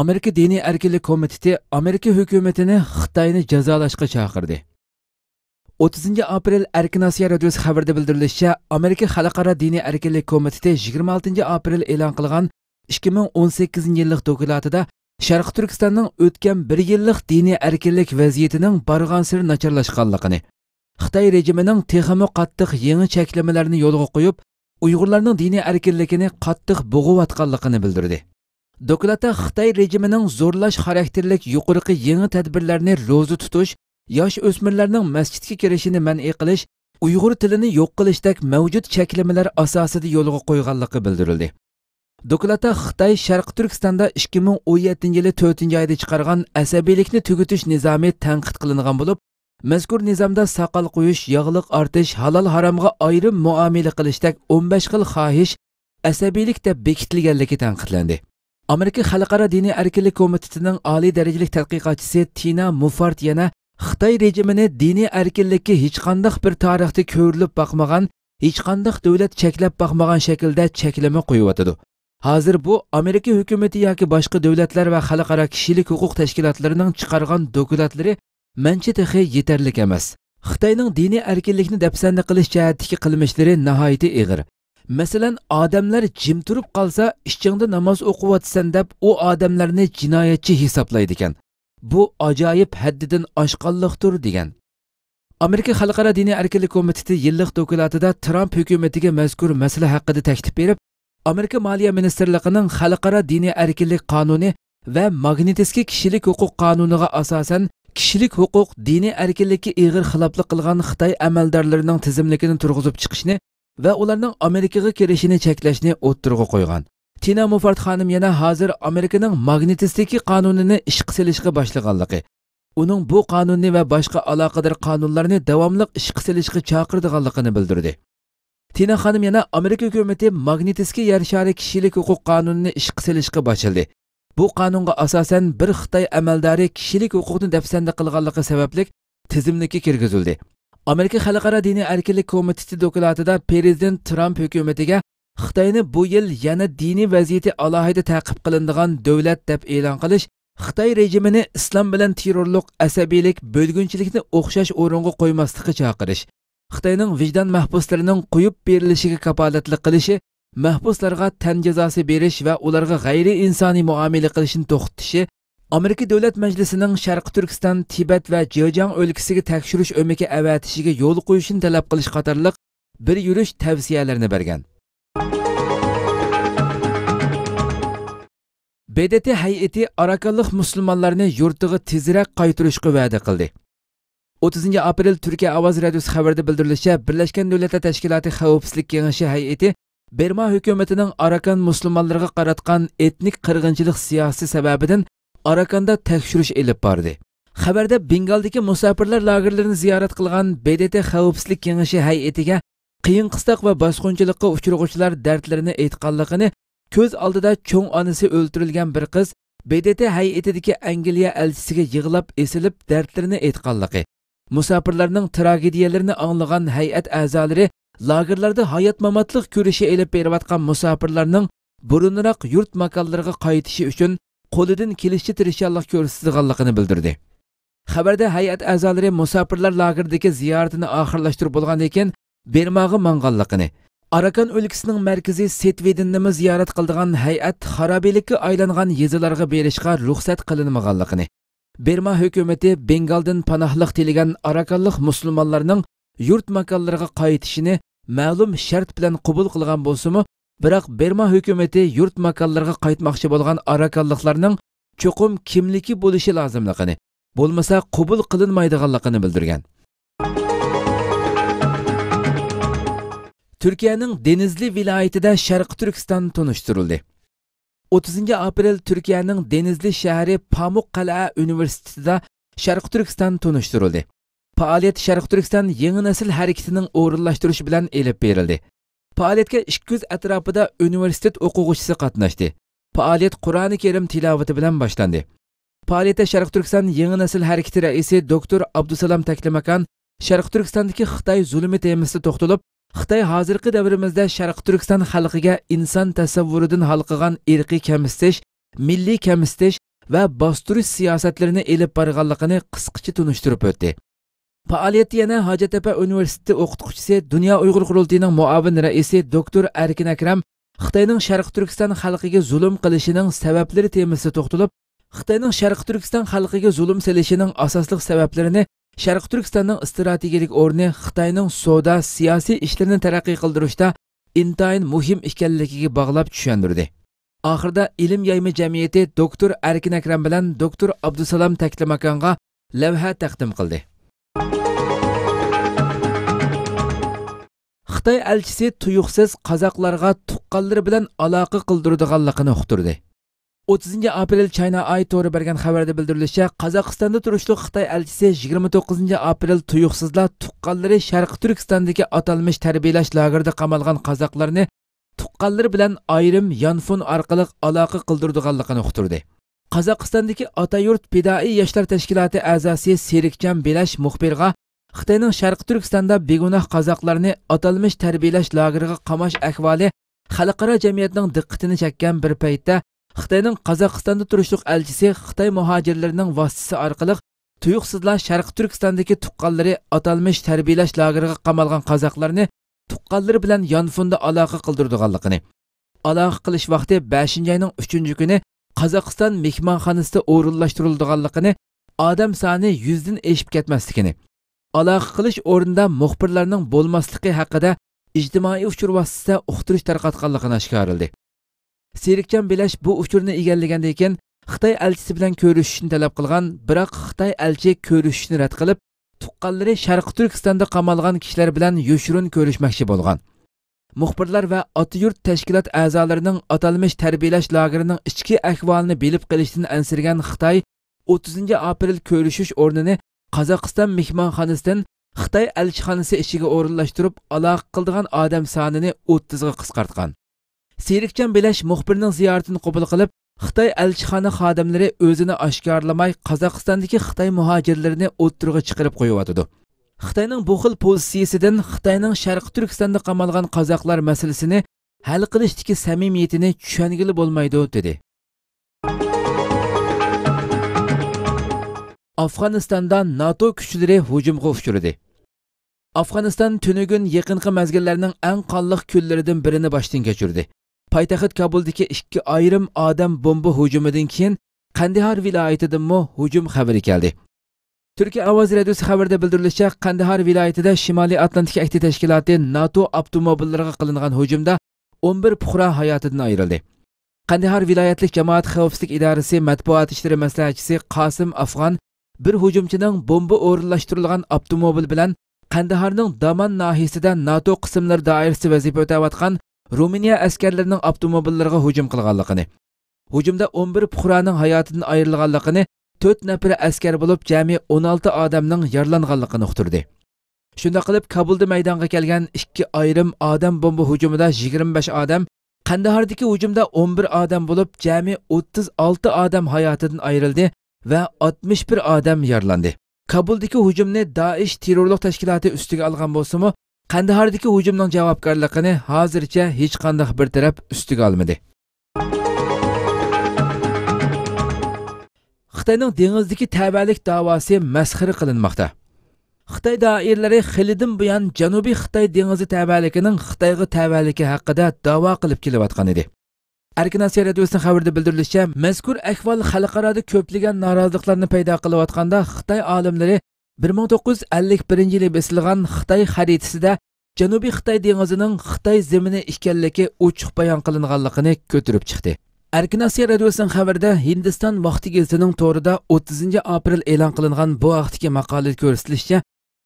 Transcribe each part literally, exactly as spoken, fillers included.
ئامېرىكا دىنىي ئەركىنلىك كومىتېتى ئامېرىكا ھۆكۈمىتىنى خىتاينى جازالاشقا چاقىردى. ئوتتۇزىنچى ئاپرېل ئەركىن ئاسىيا رادىيوسى خەۋىرىدە بىلدۈرۈلۈشىچە، ئامېرىكا خەلقئارا دىنىي ئەركىنلىك كومىتېتى يىگىرمە ئالتىنچى ئاپرېل ئېلان قىلغان ئىككى مىڭ ئون سەككىزىنچى يىللىق دوكلاتىدا شەرقىي تۈركىستاننىڭ ئۆتكەن بىر يىللىق دىنىي ئەركىنلىك ۋەزىيىتىنىڭ بارغانسېرى ناچارلاشقانلىقىنى، خىتاي رېجىمىنىڭ تېخىمۇ قاتتىق يېڭى چەكلىمىلەرنى يولغا قويۇپ، ئۇيغۇرلارنىڭ دىنىي ئەركىنلىكىنى قاتتىق بوغۇۋاتقانلىقىنى بىلدۈردى. دوكلاتتا خىتاي رېجىمىنىڭ زورلاش خاراكتېرلىك يۇقىرىقى يېڭى تەدبىرلەرنى روزا تۇتۇش، ياش ئۆسمۈرلەرنىڭ مەسچىتكە كىرىشىنى مەنئى قىلىش، ئۇيغۇر تىلىنى يوق قىلىشتەك مەۋجۇت چەكلىمىلەر ئاساسىدا يولغا قويغانلىقى بىلدۈرۈلدى. دوكلاتتا خىتاي شەرقىي تۈركىستاندا ئىككى مىڭ ئون يەتتىنچى يىلى تۆتىنچى ئايدا چىقارغان ئەسەبىيلىكنى تۈگىتىش نىزامى تەنقىد قىلىنغان بولۇپ، مەزكۇر نىزامدا ساقال قويۇش، ياغلىق ئارتىش، ھالال-ھارامغا ئايرىم مۇئامىلە قىلىشتەك ئون بەش خىل خاھىش ئەسەبىيلىك دەپ بېكىتىلگەنلىكى تەنقىدلەندى. ئامېرىكا خەلقئارا دىنىي ئەركىنلىك كومىتېتىنىڭ ئالىي دەرىجىلىك تەتقىقاتچىسى تىنا مۇفارت يەنە خىتاي رېجىمىنى دىنىي ئەركىنلىككە ھېچقانداق بىر تارىختا كۆرۈلۈپ باقمىغان، ھېچقانداق دۆلەت چەكلەپ باقمىغان شەكىلدە چەكلىمە قويۇۋاتىدۇ. ھازىر بۇ ئامېرىكا ھۆكۈمىتى ياكى باشقا دۆلەتلەر ۋە خەلقئارا كىشىلىك ھوقۇق تەشكىلاتلىرىنىڭ چىقارغان دوكلاتلىرى مەنچە تېخى يېتەرلىك ئەمەس. خىتاينىڭ دىنىي ئەركىنلىكنى دەپسەندە قىلىش جەھەتتىكى قىلمىشلىرى ناھايىتى ئېغىر. مەسىلەن، ئادەملەر جىم تۇرۇپ قالسا، ئىچىڭدە ناماز ئوقۇۋاتىسەن دەپ، ئۇ ئادەملەرنى جىنايەتچى ھېسابلايدىكەن. بۇ ئاجايىپ ھەددىدىن ئاشقانلىقتۇر، دېگەن. ئامېرىكا خەلقئارا دىنىي ئەركىنلىك كومىتېتى يىللىق دوكلاتىدا ترامپ ھۆكۈمىتىگە مەزكۇر مەسىلە ھەققىدە تەكلىپ بېرىپ، ئامېرىكا مالىيە مىنىستىرلىقىنىڭ خەلقئارا دىنىي ئەركىنلىك قانۇنى ۋە ماگنىتسكىي كىشىلىك ھوقۇق قانۇنىغا ئاساسەن، كىشىلىك ھوقۇق دىنىي ئەركىنلىككە ئېغىر خىلاپلىق قىلغان خىتاي ئەمەلدارلىرىنىڭ تىزىملىكىنى تۇرغۇزۇپ چىقىشنى ۋە ئۇلارنىڭ ئامېرىكىغا كىرىشىنى چەكلەشنى ئوتتۇرىغا قويغان. تىنا مۇفارت خانىم يەنە ھازىر ئامېرىكىنىڭ ماگنىتسكىي قانۇنىنى ئىشقا سېلىشقا باشلىغانلىقى، ئۇنىڭ بۇ قانۇننى ۋە باشقا ئالاقىدار قانۇنلارنى داۋاملىق ئىشقا سېلىشقا چاقىرىدىغانلىقىنى بىلدۈردى. تىنا خانىم يەنە ئامېرىكا ھۆكۈمىتى ماگنىتسكىي يەر شارى كىشىلىك ھوقۇق قانۇنىنى ئىشقا سېلىشقا باشلىدى. بۇ قانۇنغا ئاساسەن، بىر خىتاي ئەمەلدارى كىشىلىك ھوقۇقنى دەپسەندە قىلغانلىقى سەۋەبلىك تىزىملىككە كىرگۈزۈلدى. ئامېرىكا خەلقئارا دىنىي ئەركىنلىك كومىتېتى دوكلاتىدا پىرېزىدېنت ترامپ ھۆكۈمىتىگە خىتاينى بۇ يىل يەنە دىنىي ۋەزىيىتى ئالاھىدە تەقىب قىلىنىدىغان دۆلەت دەپ ئېلان قىلىش، خىتاي رېجىمىنى ئىسلام بىلەن تېررورلۇق، ئەسەبىيلىك، بۆلگۈنچىلىكنى ئوخشاش ئورۇنغا قويماسلىققا چاقىرىش، خىتاينىڭ ۋىجدان مەھبۇسلىرىنىڭ قويۇپ بېرىلىشىگە كاپالەتلىك قىلىشى، مەھبۇسلارغا تەن جازاسى بېرىش ۋە ئۇلارغا غەيرىي ئىنسانىي مۇئامىلە قىلىشنى توختىتىشى، ئامېرىكا دۆلەت مەجلىسىنىڭ شەرقىي تۈركىستان، تىبەت ۋە جېجياڭ ئۆلكىسىگە تەكشۈرۈش ئۆمىكى ئەۋەتىشىگە يول قويۇشنى تەلەپ قىلىش قاتارلىق بىر يۈرۈش تەۋسىيەلەرنى بەرگەن. ب د ت ھەيئىتى ئاراكانلىق مۇسۇلمانلارنى يۇرتىغا تېزرەك قايتۇرۇشقا ۋەدە قىلدى. ئوتتۇزىنچى ئاپرېل تۈركىيە ئاۋازى رادىيوسى خەۋىرىدە بىلدۈرۈلۈشىچە، بىرلەشكەن دۆلەتلەر تەشكىلاتى خەۋپسىزلىك كېڭىشى ھەيئىتى بىرما ھۆكۈمىتىنىڭ ئاراكان مۇسۇلمانلىرىغا قاراتقان ئېتنىك قىرغىنچىلىق سىياسىتى سەۋەبىدىن ئاراكاندا تەكشۈرۈش ئېلىپ باردى. خەۋەردە بېنگالدىكى مۇساپىرلار لاگېرلىرىنى زىيارەت قىلغان ب د ت خەۋپسىزلىك كېڭىشى ھەيئىتىگە قىيىن قىستاق ۋە باسقۇنچىلىققا ئۇچرىغۇچىلار دەردلىرىنى ئېيتقانلىقىنى، كۆز ئالدىدا چوڭ ئانىسى ئۆلتۈرۈلگەن بىر قىز ب د ت ھەيئىتىدىكى ئەنگلىيە ئەلچىسىگە يىغلاپ ئېسىلىپ دەردلىرىنى ئېيتقانلىقى، مۇساپىرلارنىڭ تراگېدىيەلىرىنى ئاڭلىغان ھەيئەت ئەزالىرى لاگېرلاردا ھايات-ماماتلىق كۈرىشى ئېلىپ بېرىۋاتقان مۇساپىرلارنىڭ بۇرۇنراق يۇرت ماكانلىرىغا قايتىشى ئۈچۈن قولىدىن كېلىشىچە تىرىشچانلىق كۆرسىتىدىغانلىقىنى بىلدۈردى. خەۋەردە ھەيئەت ئەزالىرى مۇساپىرلار لاگېرىدىكى زىيارىتىنى ئاخىرلاشتۇرۇپ بولغاندىن كېيىن بىرماغا ماڭغانلىقىنى، ئاراكان ئۆلكىسىنىڭ مەركىزى سېتۋېدىننىمۇ زىيارەت قىلىدىغان ھەيئەت خارابىلىككە ئايلانغان يېزىلارغا بېرىشقا رۇخسەت قىلىنمىغانلىقىنى، بىرما ھۆكۈمىتى بېنگالدىن پاناھلىق تىلىگەن ئاراكانلىق مۇسۇلمانلارنىڭ يۇرت ماكانلىرىغا قايتىشىنى مەلۇم شەرت بىلەن قوبۇل قىلغان بولسىمۇ، بىراق بىرما ھۆكۈمىتى يۇرت ماكانلىرىغا قايتماقچى بولغان ئاراكانلىقلارنىڭ چوقۇم كىملىكى بولۇشى لازىملىقىنى، بولمىسا قوبۇل قىلىنمايدىغانلىقىنى بىلدۈرگەن. تۈركىيەنىڭ دېنىزلى ۋىلايىتىدە شەرقىي تۈركىستان تونۇشتۇرۇلدى. ئوتتۇزىنچى ئاپرېل تۈركىيەنىڭ دېنىزلى شەھىرى پامۇق قەلئە ئۇنىۋېرسىتېتىدا شەرقىي تۈركىستان تونۇشتۇرۇلدى. پائالىيەت شەرقىي تۈركىستان يېڭى نەسىل ھەرىكىتىنىڭ ئورۇنلاشتۇرۇشى بىلەن ئېلىپ بېرىلدى. پائالىيەتكە ئىككى يۈز ئەتراپىدا ئۇنىۋېرسىتېت ئوقۇغۇچىسى قاتناشتى. پائالىيەت قۇرئانى كەرىم تىلاۋىتى بىلەن باشلاندى. پائالىيەتتە شەرقىي تۈركىستان يېڭى نەسىل ھەرىكىتى رەئىسى دوكتور ئابدۇسالام تەكلىماكان شەرقىي تۈركىستاندىكى خىتاي زۇلۇمى تېمىسىدا توختىلىپ، خىتاي ھازىرقى دەۋرىمىزدە شەرقىي تۈركىستان خەلقىگە ئىنسان تەسەۋۋۇرىدىن ھالقىغان ئىرقىي كەمسىتىش، مىللىي كەمسىتىش، ۋە باستۇرۇش سىياسەتلىرىنى ئېلىپ بارغانلىقىنى قىسقىچە تونۇشتۇرۇپ ئۆتتى. پائالىيەتتە يەنە ھاجەتتەپە ئۇنىۋېرسىتېتى ئوقۇتقۇچىسى، دۇنيا ئۇيغۇر قۇرۇلتىيىنىڭ مۇئاۋىن رەئىسى دوكتور ئەركىن ئەكرەم خىتاينىڭ شەرقىي تۈركىستان خەلقىگە زۇلۇم قىلىشىنىڭ سەۋەبلىرى تېمىسىدا توختىلىپ، خىتاينىڭ شەرقىي تۈركىستان خەلقىگە زۇلۇم سېلىشىنىڭ ئاساسلىق سەۋەبلىرىنى شەرقىي تۈركىستاننىڭ ئىستراتېگىيىلىك ئورنى خىتاينىڭ سودا، سىياسىي ئىشلىرىنى تەرەققىي قىلدۇرۇشتا ئىنتايىن مۇھىم ئىكەنلىكىگە باغلاپ چۈشەندۈردى. ئاخىرىدا ئىلىم يايما جەمئىيىتى دوكتور ئەركىن ئەكرەم بىلەن دوكتور ئابدۇسالام تەكلىماكانغا لەۋھە تەقدىم قىلدى. خىتاي ئەلچىسى تۇيۇقسىز قازاقلارغا تۇغقانلىرى بىلەن ئالاقە قىلدۇرىدىغانلىقىنى ئۇقتۇردى. ئوتتۇزىنچى ئاپرېل چاينا ئاي تورى بەرگەن خەۋەردە بىلدۈرۈلۈشىچە، قازاقىستاندا تۇرۇشلۇق خىتاي ئەلچىسى يىگىرمە توققۇزىنچى ئاپرېل تۇيۇقسىزلا تۇغقانلىرى شەرقىي تۈركىستاندىكى ئاتالمىش تەربىيەلەش لاگېرىدا قامالغان قازاقلارنى تۇغقانلىرى بىلەن ئايرىم يانفون ئارقىلىق ئالاقە قىلدۇرىدىغانلىقىنى ئۇقتۇردى. قازاقىستاندىكى ئاتا يۇرت پىدائىي ياشلار تەشكىلاتى ئەزاسى سېرىكجان بىلەش مۇخبىرغا خىتاينىڭ شەرقىي تۈركىستاندا بىگۇناھ قازاقلارنى ئاتالمىش تەربىيەلەش لاگېرىغا قاماش ئەھۋالى خەلقئارا جەمئىيەتنىڭ دىققىتىنى چەككەن بىر پەيتتە، خىتاينىڭ قازاقىستاندا تۇرۇشلۇق ئەلچىسى خىتاي مۇھاجىرلىرىنىڭ ۋاسىتىسى ئارقىلىق تۇيۇقسىزلا شەرقىي تۈركىستاندىكى تۇغقانلىرى ئاتالمىش تەربىيەلەش لاگېرىغا قامالغان قازاقلارنى تۇغقانلىرى بىلەن يانفوندا ئالاقە قىلدۇرىدىغانلىقىنى، ئالاقە قىلىش ۋاقتى بەشىنچى ئاينىڭ ئۈچىنچى كۈنى قازاقىستان مېھمانخانىسىدا ئورۇنلاشتۇرۇلىدىغانلىقىنى، ئادەم سانى يۈزدىن ئېشىپ كەتمەسلىكىنى، ئالاقە قىلىش ئورنىدا مۇخبىرلارنىڭ بولماسلىقى ھەققىدە ئىجتىمائىي ئۇچۇر ۋاسىتىسىدە ئۇقتۇرۇش تارقاتقانلىقىنى ئاشكارىلىدى. سېرىكجان بىلەش بۇ ئۇچۇرنى ئىگىلىگەندىن كېيىن، خىتاي ئەلچىسى بىلەن كۆرۈشۈشنى تەلەپ قىلغان، بىراق خىتاي ئەلچى كۆرۈشۈشنى رەت قىلىپ، تۇغقانلىرى شەرقىي تۈركىستاندا قامالغان كىشىلەر بىلەن يوشۇرۇن كۆرۈشمەكچى بولغان. مۇخبىرلار ۋە ئاتا يۇرت تەشكىلات ئەزالىرىنىڭ ئاتالمىش تەربىيەلەش لاگېرىنىڭ ئىچكى ئەھۋالىنى بىلىپ قېلىشتىن ئەنسىرىگەن خىتاي ئوتتۇزىنچى ئاپرېل كۆرۈشۈش ئورنىنى قازاقىستان مېھمانخانىسىدىن خىتاي ئەلچىخانىسى ئىچىگە ئورۇنلاشتۇرۇپ، ئالاقە قىلىدىغان ئادەم سانىنى ئوتتۇزغا قىسقارتقان. سېرىكجان بىلەش مۇخبىرنىڭ زىيارىتىنى قوبۇل قىلىپ، خىتاي ئەلچىخانا خادىملىرى ئۆزىنى ئاشكارىلىماي، قازاقىستاندىكى خىتاي مۇھاجىرلىرىنى ئوتتۇرىغا چىقىرىپ قويۇۋاتىدۇ. خىتاينىڭ بۇ خىل پوزىتسىيىسىدىن خىتاينىڭ شەرقىي تۈركىستاندا قامالغان قازاقلار مەسىلىسىنى ھەل قىلىشتىكى سەمىمىيىتىنى چۈشەنگىلى بولمايدۇ، دېدى. ئافغانىستاندا ناتو كۈچلىرى ھۇجۇمغا ئۇچرىدى. ئافغانىستان تۈنۈگۈن يېقىنقى مەزگىللەرنىڭ ئەڭ قانلىق كۈنلىرىدىن بىرىنى باشتىن كەچۈردى. پايتەخت كابۇلدىكى ئىككى ئايرىم ئادەم بومبا ھۇجۇمىدىن كېيىن، قەندىھار ۋىلايىتىدىنمۇ ھۇجۇم خەۋىرى كەلدى. تۈركىيە ئاۋازى رادىيوسى خەۋىرىدە بىلدۈرۈلۈشىچە، قەندىھار ۋىلايىتىدە شىمالىي ئاتلانتىك ئەھدى تەشكىلاتى ناتو ئاپتوموبىللىرىغا قىلىنغان ھۇجۇمدا ئون بىر پۇقرا ھاياتىدىن ئايرىلدى. قەندىھار ۋىلايەتلىك جامائەت خەۋپسىزلىك ئىدارىسى مەتبۇئات ئىشلىرى مەسلىھەتچىسى قاسىم ئافغان بىر ھۇجۇمچىنىڭ بومبا ئورۇنلاشتۇرۇلغان ئاپتوموبىل بىلەن قەندىھارنىڭ دامان ناھىيىسىدە ناتو قىسىملىرى دائىرىسىدە ۋەزىپە ئۆتەۋاتقان رومىنىيە ئەسكەرلىرىنىڭ ئاپتوموبىللىرىغا ھۇجۇم قىلغانلىقىنى، ھۇجۇمدا ئون بىر پۇقرانىڭ ھاياتىدىن ئايرىلغانلىقىنى، تۆت نەپىرى ئەسكەر بولۇپ، جەمئىي ئون ئالتە ئادەمنىڭ يارىلانغانلىقىنى ئۇقتۇردى. شۇنداق قىلىپ، كابۇلدا مەيدانغا كەلگەن ئىككى ئايرىم ئادەم بومبا ھۇجۇمىدا يىگىرمە بەش ئادەم، قەندىھاردىكى ھۇجۇمدا ئون بىر ئادەم بولۇپ، جەمئىي ئوتتۇز ئالتە ئادەم ھاياتىدىن ئايرىلدى ۋە ئاتمىش بىر ئادەم يارىلاندى. كابۇلدىكى ھۇجۇمنى دائىش تېررورلۇق تەشكىلاتى ئۈستىگە ئالغان بولسىمۇ، قەندىھاردىكى ھۇجۇمنىڭ جاۋابكارلىقىنى ھازىرچە ھېچقانداق بىر تەرەپ ئۈستىگە ئالمىدى. خىتاينىڭ دېڭىزدىكى تەۋەلىك داۋاسى مەسخىرە قىلىنماقتا. خىتاي دائىرىلىرى خېلىدىن بۇيان جەنۇبىي خىتاي دېڭىزى تەۋەلىكىنىڭ خىتايغا تەۋەلىكى ھەققىدە داۋا قىلىپ كېلىۋاتقان ئىدى. ئەركىن ئاسىيا رادىيوسىنىڭ خەۋىرىدە بىلدۈرۈلۈشىچە، مەزكۇر ئەھۋال خەلقئارادا كۆپلىگەن نارازىلىقلارنى پەيدا قىلىۋاتقاندا، خىتاي ئالىملىرى بىر مىڭ توققۇز يۈز ئەللىك بىرىنچى يىلى بېسىلغان خىتاي خەرىتىسىدە جەنۇبىي خىتاي دېڭىزىنىڭ خىتاي زېمىنى ئىكەنلىكى ئوچۇق بايان قىلىنغانلىقىنى كۆتۈرۈپ چىقتى. ئەركىن ئاسىيا رادىيوسىنىڭ خەۋىرىدە ھىندىستان ۋاقتى گېزىتىنىڭ تورىدا ئوتتۇزىنچى ئاپرېل ئېلان قىلىنغان بۇ ھەقتىكى ماقالىدە كۆرسىتىلىشىچە،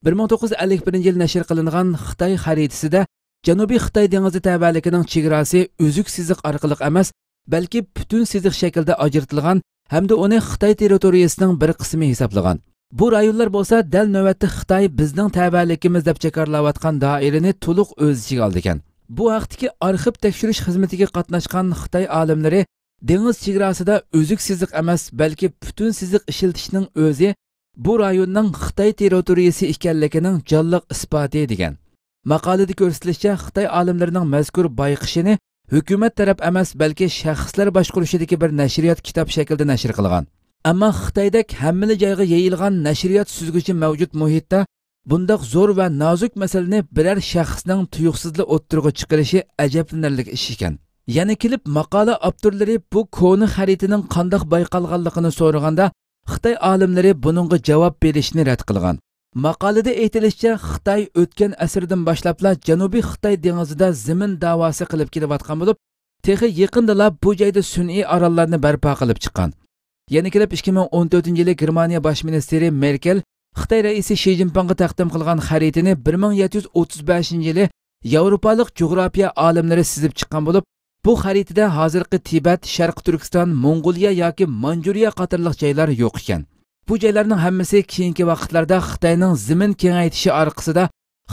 بىر مىڭ توققۇز يۈز ئەللىك بىرىنچى يىلى نەشر قىلىنغان خىتاي خەرىتىسىدە جەنۇبىي خىتاي دېڭىزى تەۋەلىكىنىڭ چېگراسى ئۈزۈك سىزىق ئارقىلىق ئەمەس، بەلكى پۈتۈن سىزىق شەكلىدە ئاجرىتىلغان ھەمدە ئۇنى خىتاي تېررىتورىيىسىنىڭ بىر قىسمى ھېسابلىغان. بۇ رايونلار بولسا دەل نۆۋەتتە خىتاي بىزنىڭ تەۋەلىكىمىز دەپ جاكارلاۋاتقان دائىرىنى تولۇق ئۆز ئىچىگە ئالىدىكەن. بۇ ھەقتىكى ئارخىپ تەكشۈرۈش خىزمىتىگە قاتناشقان خىتاي ئالىملىرى دېڭىز چېگراسىدا ئۈزۈك سىزىق ئەمەس، بەلكى پۈتۈن سىزىق ئىشلىتىشنىڭ ئۆزى بۇ رايوننىڭ خىتاي تېررىتورىيىسى ئىكەنلىكىنىڭ جانلىق ئىسپاتى، دېگەن. ماقالىدە كۆرسىتىلىشىچە، خىتاي ئالىملىرىنىڭ مەزكۇر بايقىشىنى ھۆكۈمەت تەرەپ ئەمەس، بەلكى شەخسلەر باشقۇرۇشىدىكى بىر نەشرىيات كىتاب شەكلىدە نەشر قىلغان. ئەمما خىتايدەك ھەممىلا جايغا يېيىلغان نەشرىيات سۈزگۈچى مەۋجۇت مۇھىتتا بۇنداق زور ۋە نازۇك مەسىلىنى بىرەر شەخسنىڭ تۇيۇقسىزلا ئوتتۇرىغا چىقىرىشى ئەجەبلىنەرلىك ئىش ئىكەن. يەنە كېلىپ ماقالە ئاپتورلىرى بۇ كونا خەرىتىنىڭ قانداق بايقالغانلىقىنى سورىغاندا، خىتاي ئالىملىرى بۇنىڭغا جاۋاب بېرىشنى رەت قىلغان. ماقالىدە ئېيتىلىشىچە، خىتاي ئۆتكەن ئەسىردىن باشلاپلا جەنۇبىي خىتاي دېڭىزىدا زېمىن داۋاسى قىلىپ كېلىۋاتقان بولۇپ، تېخى يېقىندىلا بۇ جايدا سۈنئىي ئاراللارنى بەرپا قىلىپ چىققان. يەنە كېلىپ ئىككى مىڭ ئون تۆتىنچى يىلى گېرمانىيە باش مىنىستىرى مېركېل خىتاي رەئىسى شى جىنپىڭغا تەقدىم قىلغان خەرىتىنى بىر مىڭ يەتتە يۈز ئوتتۇز بەشىنچى يىلى ياۋروپالىق جۇغراپىيە ئالىملىرى سىزىپ چىققان بولۇپ، بۇ خەرىتىدە ھازىرقى تىبەت، شەرقىي تۈركىستان، موڭغۇلىيە ياكى مانجۇرىيە قاتارلىق جايلار يوق ئىكەن. بۇ جايلارنىڭ ھەممىسى كېيىنكى ۋاقىتلاردا خىتاينىڭ زېمىن كېڭەيتىشى ئارقىسىدا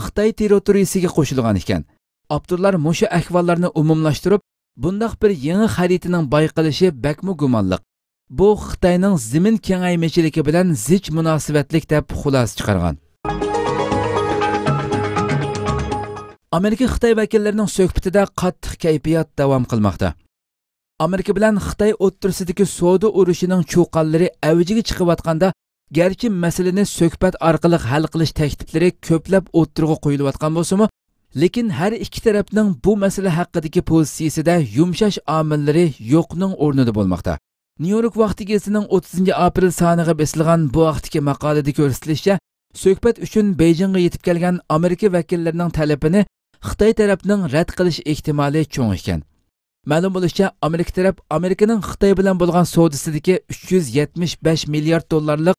خىتاي تېررىتورىيىسىگە قوشۇلغان ئىكەن. ئاپتورلار مۇشۇ ئەھۋاللارنى ئومۇملاشتۇرۇپ، بۇنداق بىر يېڭى خەرىتىنىڭ بايقىلىشى بەكمۇ گۇمانلىق. بۇ خىتاينىڭ زېمىن كېڭەيمىچىلىكى بىلەن زىچ مۇناسىۋەتلىك، دەپ خۇلاسە چىقارغان. ئامېرىكا خىتاي ۋەكىللىرىنىڭ سۆھبىتىدە قاتتىق كەيپىيات داۋام قىلماقتا. ئامېرىكا بىلەن خىتاي ئوتتۇرىسىدىكى سودا ئۇرۇشىنىڭ چۇقانلىرى ئەۋجىگە چىقىۋاتقاندا، گەرچە مەسىلىنى سۆھبەت ئارقىلىق ھەل قىلىش تەكلىپلىرى كۆپلەپ ئوتتۇرىغا قويۇلۇۋاتقان بولسىمۇ، لېكىن ھەر ئىككى تەرەپنىڭ بۇ مەسىلە ھەققىدىكى پوزىتسىيىسىدە يۇمشاش ئامىللىرى يوقنىڭ ئورنىدا بولماقتا. نيۇ يورك ۋاقتى گېزىتىنىڭ ئوتتۇزىنچى ئاپرېل سانىغا بېسىلغان بۇ ھەقتىكى ماقالىدە كۆرسىتىلىشىچە، سۆھبەت ئۈچۈن بېيجىڭغا يېتىپ كەلگەن ئامېرىكا ۋەكىللىرىنىڭ تەلىپىنى خىتاي تەرەپنىڭ رەت قىلىش ئېھتىمالى چوڭ ئىكەن. مەلۇم بولۇشىچە، ئامېرىكا تەرەپ ئامېرىكىنىڭ خىتاي بىلەن بولغان سودىسىدىكى ئۈچ يۈز يەتمىش بەش مىليارد دوللارلىق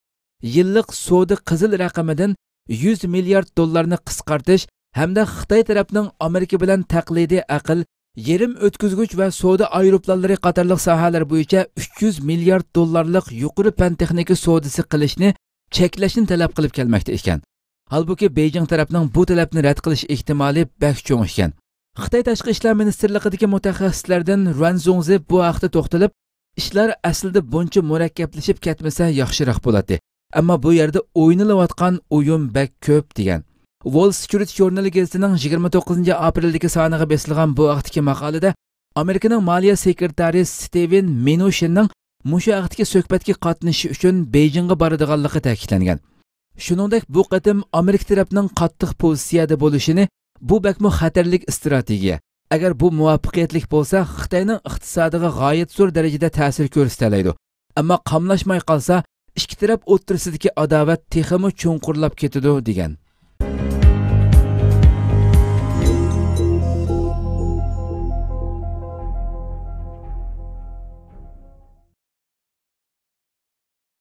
يىللىق سودا قىزىل رەقىمىدىن يۈز مىليارد دوللارنى قىسقارتىش ھەمدە خىتاي تەرەپنىڭ ئامېرىكا بىلەن تەقلىدىي ئەقىل، يېرىم ئۆتكۈزگۈچ ۋە سودا ئايروپىلانلىرى قاتارلىق ساھەلەر بويىچە ئۈچ يۈز مىليارد دوللارلىق يۇقىرى پەن تېخنىكا سودىسى قىلىشنى چەكلەشنى تەلەپ قىلىپ كەلمەكتە ئىكەن. ھالبۇكى، بېيجىڭ تەرەپنىڭ بۇ تەلەپنى رەت قىلىش ئېھتىمالى بەك چوڭ ئىكەن. خىتاي تاشقى ئىشلار مىنىستىرلىقىدىكى مۇتەخەسسىسلەردىن رۇەن زۇڭزى بۇ ھەقتە توختىلىپ، ئىشلار ئەسلىدە بۇنچە مۇرەككەپلىشىپ كەتمىسە ياخشىراق بولاتتى. ئەمما بۇ يەردە ئوينىلىۋاتقان ئويۇن بەك كۆپ، دېگەن. ۋول سترىت ژۇرنىلى گېزىتىنىڭ يىگىرمە توققۇزىنچى ئاپرېلدىكى سانىغا بېسىلغان بۇ ھەقتىكى ماقالىدە ئامېرىكىنىڭ مالىيە سېكرېتارى ستېۋېن مىنۇشىننىڭ مۇشۇ ھەقتىكى سۆھبەتكە قاتنىشىش ئۈچۈن بېيجىڭغا بارىدىغانلىقى تەكىتلەنگەن. شۇنىڭدەك، بۇ قېتىم ئامېرىكا تەرەپنىڭ قاتتىق پوزىتسىيەدە بولۇشىنى، بۇ بەكمۇ خەتەرلىك ئىستراتېگىيە. ئەگەر بۇ مۇۋەپپەقىيەتلىك بولسا، خىتاينىڭ ئىقتىسادىغا غايەت زور دەرىجىدە تەسىر كۆرسىتەلەيدۇ. ئەمما قاملاشماي قالسا، ئىككى تەرەپ ئوتتۇرىسىدىكى ئاداۋەت تېخىمۇ چوڭقۇرلاپ كېتىدۇ، دېگەن.